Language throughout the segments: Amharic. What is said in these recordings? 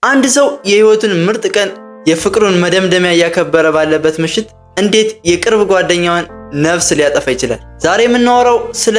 አንድ ሰው የህይወቱን ምርጥ ቀን፣ የፍቅሩን መደምደሚያ እያከበረ ባለበት ምሽት እንዴት የቅርብ ጓደኛውን ነፍስ ሊያጠፋ ይችላል? ዛሬ የምናወራው ስለ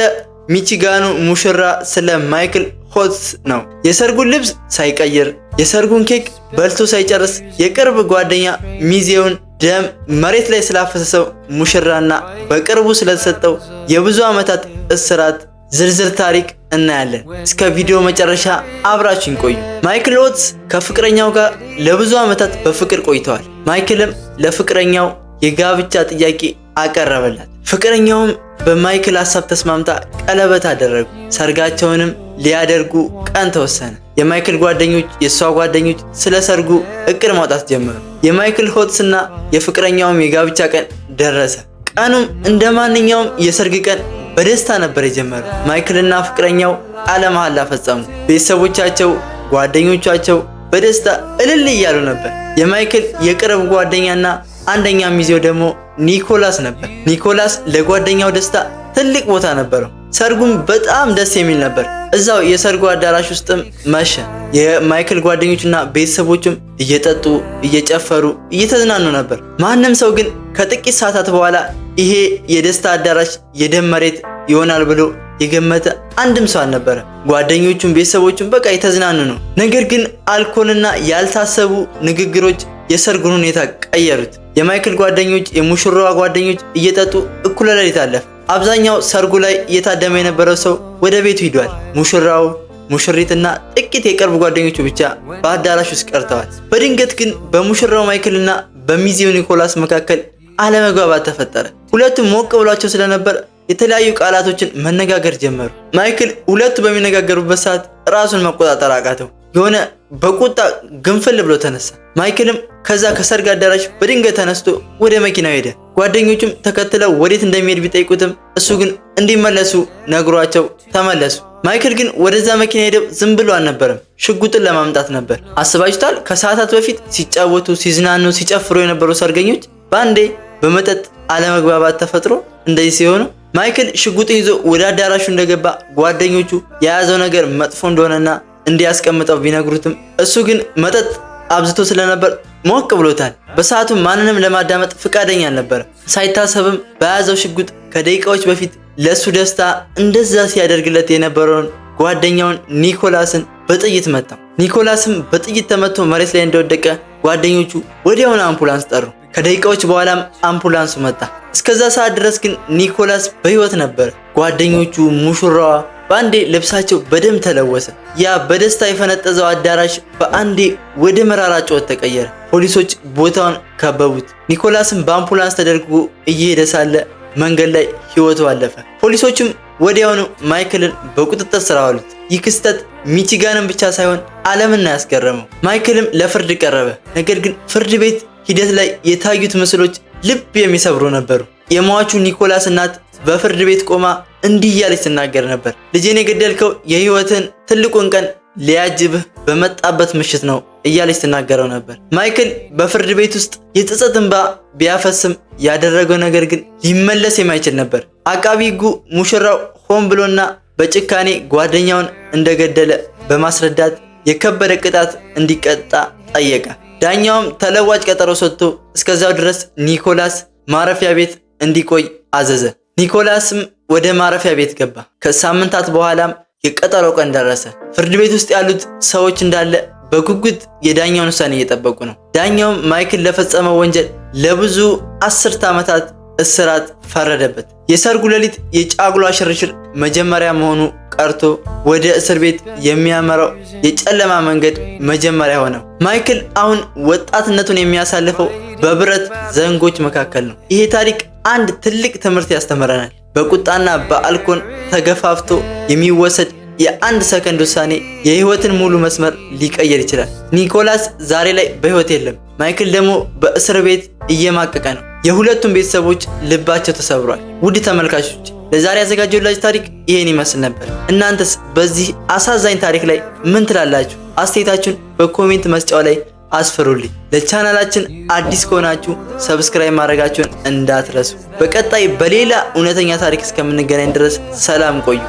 ሚቺጋኑ ሙሽራ፣ ስለ ማይክል ሆትስ ነው። የሰርጉን ልብስ ሳይቀይር፣ የሰርጉን ኬክ በልቶ ሳይጨርስ የቅርብ ጓደኛ ሚዜውን ደም መሬት ላይ ስላፈሰሰው ሙሽራና በቅርቡ ስለተሰጠው የብዙ ዓመታት እስራት ዝርዝር ታሪክ እናያለን። እስከ ቪዲዮ መጨረሻ አብራችሁን ቆዩ። ማይክል ኦትስ ከፍቅረኛው ጋር ለብዙ ዓመታት በፍቅር ቆይተዋል። ማይክልም ለፍቅረኛው የጋብቻ ጥያቄ አቀረበላት። ፍቅረኛውም በማይክል ሀሳብ ተስማምታ ቀለበት አደረጉ። ሰርጋቸውንም ሊያደርጉ ቀን ተወሰነ። የማይክል ጓደኞች፣ የእሷ ጓደኞች ስለ ሰርጉ እቅድ ማውጣት ጀመሩ። የማይክል ሆትስ እና የፍቅረኛውም የጋብቻ ቀን ደረሰ። ቀኑም እንደ ማንኛውም የሰርግ ቀን በደስታ ነበር የጀመረው። ማይክልና ፍቅረኛው ቃለ መሐላ ፈጸሙ። ቤተሰቦቻቸው፣ ጓደኞቻቸው በደስታ እልል እያሉ ነበር። የማይክል የቅርብ ጓደኛና አንደኛ ሚዜው ደግሞ ኒኮላስ ነበር። ኒኮላስ ለጓደኛው ደስታ ትልቅ ቦታ ነበረው። ሰርጉም በጣም ደስ የሚል ነበር። እዛው የሰርጉ አዳራሽ ውስጥም መሸ። የማይክል ጓደኞችና ቤተሰቦችም እየጠጡ፣ እየጨፈሩ፣ እየተዝናኑ ነበር። ማንም ሰው ግን ከጥቂት ሰዓታት በኋላ ይሄ የደስታ አዳራሽ የደም መሬት ይሆናል ብሎ የገመተ አንድም ሰው አልነበረ። ጓደኞቹም ቤተሰቦቹም በቃ የተዝናኑ ነው። ነገር ግን አልኮልና ያልታሰቡ ንግግሮች የሰርጉን ሁኔታ ቀየሩት። የማይክል ጓደኞች፣ የሙሽራዋ ጓደኞች እየጠጡ እኩለ ሌሊት አለፈ። አብዛኛው ሰርጉ ላይ እየታደመ የነበረው ሰው ወደ ቤቱ ሂዷል። ሙሽራው፣ ሙሽሪትና ጥቂት የቅርብ ጓደኞቹ ብቻ በአዳራሽ ውስጥ ቀርተዋል። በድንገት ግን በሙሽራው ማይክልና በሚዜው ኒኮላስ መካከል አለመግባባት ተፈጠረ። ሁለቱም ሞቅ ብሏቸው ስለነበር የተለያዩ ቃላቶችን መነጋገር ጀመሩ። ማይክል ሁለቱ በሚነጋገሩበት ሰዓት ራሱን መቆጣጠር አቃተው። የሆነ በቁጣ ግንፍል ብሎ ተነሳ። ማይክልም ከዛ ከሰርግ አዳራሽ በድንገት ተነስቶ ወደ መኪናው ሄደ። ጓደኞቹም ተከትለው ወዴት እንደሚሄድ ቢጠይቁትም እሱ ግን እንዲመለሱ ነግሯቸው ተመለሱ። ማይክል ግን ወደዛ መኪና ሄደው ዝም ብሎ አልነበረም፣ ሽጉጥን ለማምጣት ነበር። አስባችሁታል? ከሰዓታት በፊት ሲጫወቱ፣ ሲዝናኑ፣ ሲጨፍሩ የነበሩ ሰርገኞች በአንዴ በመጠጥ አለመግባባት ተፈጥሮ እንደዚህ ሲሆኑ፣ ማይክል ሽጉጥን ይዞ ወደ አዳራሹ እንደገባ ጓደኞቹ የያዘው ነገር መጥፎ እንደሆነና እንዲያስቀምጠው ቢነግሩትም እሱ ግን መጠጥ አብዝቶ ስለነበር ሞቅ ብሎታል። በሰዓቱ ማንንም ለማዳመጥ ፍቃደኛ አልነበረ። ሳይታሰብም በያዘው ሽጉጥ ከደቂቃዎች በፊት ለእሱ ደስታ እንደዛ ሲያደርግለት የነበረውን ጓደኛውን ኒኮላስን በጥይት መታው። ኒኮላስም በጥይት ተመቶ መሬት ላይ እንደወደቀ ጓደኞቹ ወዲያውኑ አምቡላንስ ጠሩ። ከደቂቃዎች በኋላም አምቡላንሱ መጣ። እስከዛ ሰዓት ድረስ ግን ኒኮላስ በህይወት ነበር። ጓደኞቹ፣ ሙሽራዋ በአንዴ ልብሳቸው በደም ተለወሰ። ያ በደስታ የፈነጠዘው አዳራሽ በአንዴ ወደ መራራ ጩኸት ተቀየረ። ፖሊሶች ቦታውን ከበቡት። ኒኮላስም በአምቡላንስ ተደርጎ እየሄደ ሳለ መንገድ ላይ ህይወቱ አለፈ። ፖሊሶችም ወዲያውኑ ማይክልን በቁጥጥር ስር አዋሉት። ይህ ክስተት ሚቺጋንን ብቻ ሳይሆን ዓለምን ያስገረመው። ማይክልም ለፍርድ ቀረበ። ነገር ግን ፍርድ ቤት ሂደት ላይ የታዩት ምስሎች ልብ የሚሰብሩ ነበሩ። የሟቹ ኒኮላስ እናት በፍርድ ቤት ቆማ እንዲህ እያለች ትናገር ነበር። ልጄን የገደልከው የህይወትን ትልቁን ቀን ሊያጅብህ በመጣበት ምሽት ነው እያለች ትናገረው ነበር። ማይክል በፍርድ ቤት ውስጥ የጸጸት እንባ ቢያፈስም ያደረገው ነገር ግን ሊመለስ የማይችል ነበር። አቃቢ ሕጉ ሙሽራው ሆን ብሎና በጭካኔ ጓደኛውን እንደገደለ በማስረዳት የከበደ ቅጣት እንዲቀጣ ጠየቀ። ዳኛውም ተለዋጭ ቀጠሮ ሰጥቶ እስከዚያው ድረስ ኒኮላስ ማረፊያ ቤት እንዲቆይ አዘዘ። ኒኮላስም ወደ ማረፊያ ቤት ገባ። ከሳምንታት በኋላም የቀጠሮ ቀን ደረሰ። ፍርድ ቤት ውስጥ ያሉት ሰዎች እንዳለ በጉጉት የዳኛውን ውሳኔ እየጠበቁ ነው። ዳኛውም ማይክል ለፈጸመው ወንጀል ለብዙ አስርት ዓመታት እስራት ፈረደበት። የሰርጉ ሌሊት የጫጉላ ሽርሽር መጀመሪያ መሆኑ ቀርቶ ወደ እስር ቤት የሚያመራው የጨለማ መንገድ መጀመሪያ ሆነው። ማይክል አሁን ወጣትነቱን የሚያሳልፈው በብረት ዘንጎች መካከል ነው። ይሄ ታሪክ አንድ ትልቅ ትምህርት ያስተምረናል። በቁጣና በአልኮል ተገፋፍቶ የሚወሰድ የአንድ ሰከንድ ውሳኔ የህይወትን ሙሉ መስመር ሊቀየር ይችላል። ኒኮላስ ዛሬ ላይ በህይወት የለም። ማይክል ደግሞ በእስር ቤት እየማቀቀ ነው። የሁለቱም ቤተሰቦች ልባቸው ተሰብሯል። ውድ ተመልካቾች፣ ለዛሬ ያዘጋጀሁላችሁ ታሪክ ይሄን ይመስል ነበር። እናንተስ በዚህ አሳዛኝ ታሪክ ላይ ምን ትላላችሁ? አስተያየታችሁን በ comment መስጫው ላይ አስፍሩልኝ። ለቻናላችን አዲስ ከሆናችሁ subscribe ማድረጋችሁን እንዳትረሱ። በቀጣይ በሌላ እውነተኛ ታሪክ እስከምንገናኝ ድረስ ሰላም ቆዩ።